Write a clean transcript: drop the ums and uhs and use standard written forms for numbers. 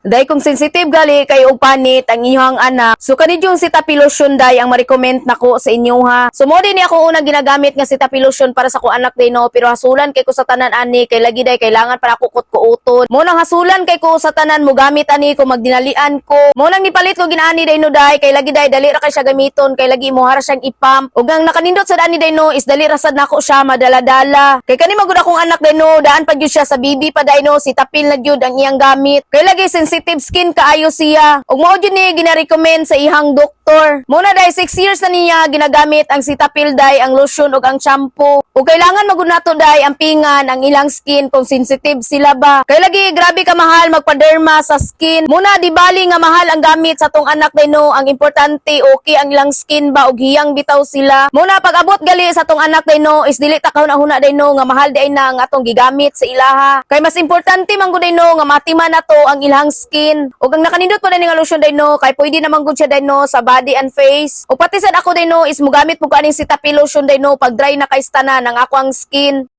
Day, kung sensitive gali kay og panit ang iyang anak, so kani yung Cetaphil lotion, day, ang ma-recommend nako sa inyo ha. So mo din ni ako unang ginagamit nga Cetaphil lotion para sa ko anak, day, no, pero hasulan kay ko sa tanan ani kay lagi, day, kailangan para ako kut-kuuton. Mo nang hasulan kay ko sa tanan mo gamit ani ko magdinalian ko. Mo nang nipalit ko ginaani, day, no, day, kay lagi, day, dali ra kay siya gamiton kay lagi mo hara siyang ipump. Ug ang nakanindot sad ani, day, no, is dali ra sad nako siya madala-dala. Kay kani magud akong anak, day, no, daan pa gyud siya sa baby pa, day, no, Cetaphil na gyud ang iyang gamit. Kay lagi sensitive skin kaayo siya. Ug mao jud ni gina-recommend sa ihang doktor. Mo na, day, 6 years na niya ginagamit ang Cetaphil, day, ang lotion ug ang shampoo. Ug kailangan magud nato, day, ang pingan ang ilang skin kung sensitive sila ba. Kay lagi grabe ka mahal magpa-derma sa skin. Muna di bali nga mahal ang gamit sa tong anak, day, no, ang importante okay ang ilang skin ba ug hiyang bitaw sila. Muna pag abot gali sa tong anak, day, no, is dili ta kahuna-huna, day, no, nga mahal day na ang atong gigamit sa ilaha. Kay mas importante man gud, day, no, nga matiman nato ang ilang skin. Ug ang nakanindot po na nga lotion, day, no, kay pwede naman gud siya, day, no, sa body and face. Ug pati sad ako, day, no, is mugamit po ko aning Cetaphil lotion, day, no, pag dry na kay tanan ang ako ang skin.